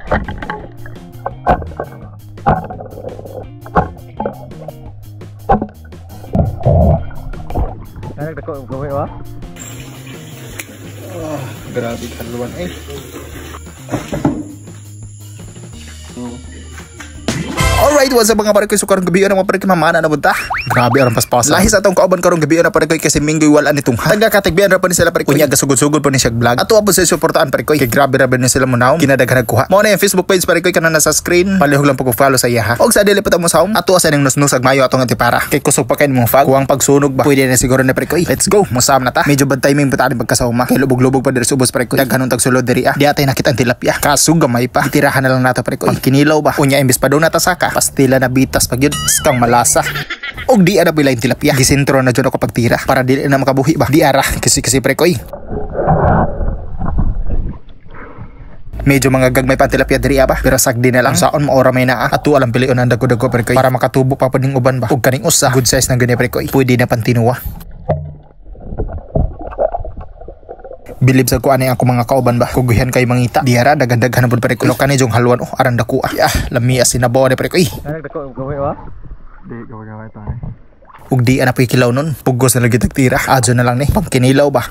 Oh, grabe haluan eh. Alright, what's up mga pare koy? So karong gabi na mga pare koy, mamana na punta. Grabe aron paspasa. Lahi sa atong kauban karong gabi na pare koy kasi minggoy wala nitong taga katigbian ra pa ni sila pare koy. Unya gasugod-sugod pa ni siya vlog. Ato po sa suportahan pare koy. Kay grabe ra ba ni sila mo naom. Kinadaghan kuha. Mao na yung Facebook page pare koy kana nasa screen. Palihog lang po ko follow sa iya ha. Og sa dili pa ta mo sa home. Ato sa ning nusnusag mayo atong antipara. Kay kusog pa kay nimong fag. Kuwang pagsunog ba. Pwede na siguro na pare koy. Let's go. Musam na ta. Medyo bad timing pa ta ani pagkasawma. Kay lubog-lubog pa diri sa ubos pare koy. Daghan tag sulod diri ah. Di atay nakita ang tilapia. Kaso gamay pa. Gitirahan na lang nato pare koy. Pagkinilaw ba. Unya imbes pa do na ta saka. Pastila na bitas pag yun. Skang malasa. Og di ana bilay tilapia. Gisentro na jud ako pagtira para dili na makabuhi ba. Di ara kasi kasi pre koy. Medyo mga gagmay pa ang tilapia diri ba. Pero sagdi na lang saon maora may naa. Ato alam pilion ang dago-dago pre koy para makatubo pa pod ning uban ba. Og kaning usa good size nang gani pre koy. Pwede na pantinuwa. Bilib sa kuan ako mga kauban ba. Kuguhan kay mangita. Diara daghan-daghan pud pre koy. Kani jong haluan oh aran dako ah. Ah, lami sinabaw ni pre koy. Di gaway tayo. Ug di ana po'y kilaw nun. Pugos na lagi tagtira. Adyo na lang ni. Pangkinilaw ba?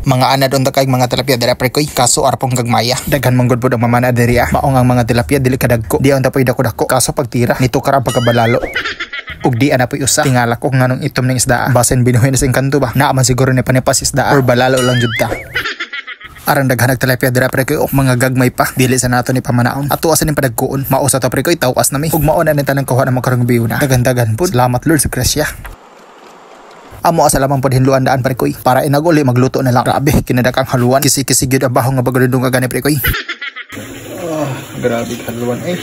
Mga ana doon ta kay mga tilapia dira pre koy. Kaso arpong gagmaya. Daghan man gud pod ang mamana diri ah. Maong ang mga tilapia dili kadagko. Di ang tapoy dako-dako. Kaso pagtira nito karam pagkabalalo. Ug di ana po'y usa. Tingala ko nganong itom ning isda. Basin binuhin sa engkanto ba. Naa man siguro ni panipas isda or balalo lang jud ta. Arang daghan tilapia dira pre koy, oh, mga gagmay pa. Dili sa nato ni pamanaon. Ato asa ning padagkuon. Mao sa to pre koy, tawas na mi. Ug mao na ni tanang kuha na makarong biyo na. Daghan-daghan pud. Salamat Lord sa grasya. Amo asa lamang pod hinluan daan pre koy. Para inaguli magluto na lang. Grabe kinadakang haluan. Kisi-kisi gyud ang baho nga bagalundong gani pre koy. Oh, grabe haluan eh.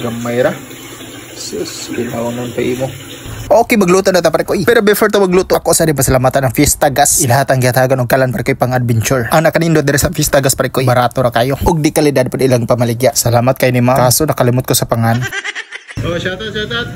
Gamay ra. Sus, ginawa ng paimo. Okay, magluto na ta pre koy. Pero before ta magluto, ako sa di pasalamatan ang Fiesta Gas. Ilahat ang gihatagan og kalan pre koy pang adventure. Ang nakanindot diri sa Fiesta Gas pre koy, barato ra kayo. Ug di kalidad pud ilang pamaligya. Salamat kay ni ma'am. Kaso nakalimot ko sa pangan. Oh, shout out, shout out.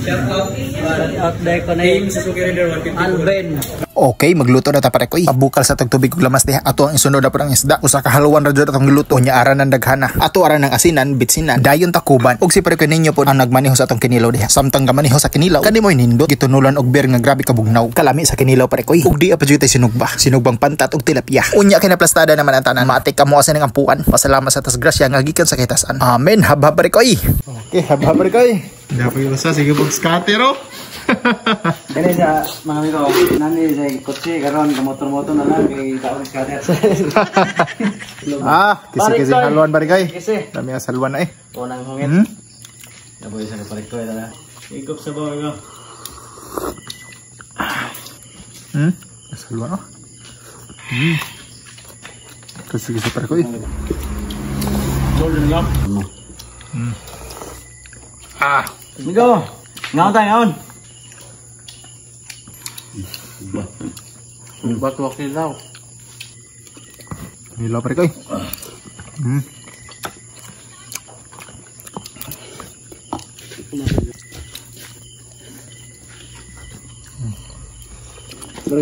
Shout out. Shout out dai ko na Suzuki Rider 154. Alvin. Okay, magluto na ta pare koy. Pabukal sa tagtubig ug lamas diha. Ato ang isunod na pud ang isda. Usa ka haluan ra jud atong giluto nya aran ang daghana. Ato aran ang asinan, bitsinan, dayon takuban. Ug si pare koy ninyo pud ang nagmaneho sa atong kinilaw diha. Samtang gamaneho sa kinilaw, kani mo'y nindot gitunulan og beer nga grabe kabugnaw. Kalami sa kinilaw pare koy. Ug di pa jud tay sinugba. Sinugbang pantat ug tilapia. Unya kay naplastada naman ang tanan. Matik kamo asa ning ampuan. Pasalamat sa tas grasya nga gikan sa kitasan. Amen. Habhab pare koy. Okay, habhab pare koy. Dapat yung usa sige pag scatter oh. Dili sa mga amigo, nani sa kotse karon motor-motor na lang kay taon scatter. Ah, kisi-kisi haluan pare koy. Kisi. Dami ang haluan na eh. Unang hungit. Dapat sa pare koy tala. Igop sa bawo ko. Haluan oh. Kisi-kisi pare koy. Golden lang. Ah. Amigo, ngaon tayo ngaon. Bato kilaw. Kilaw pare koy. Pero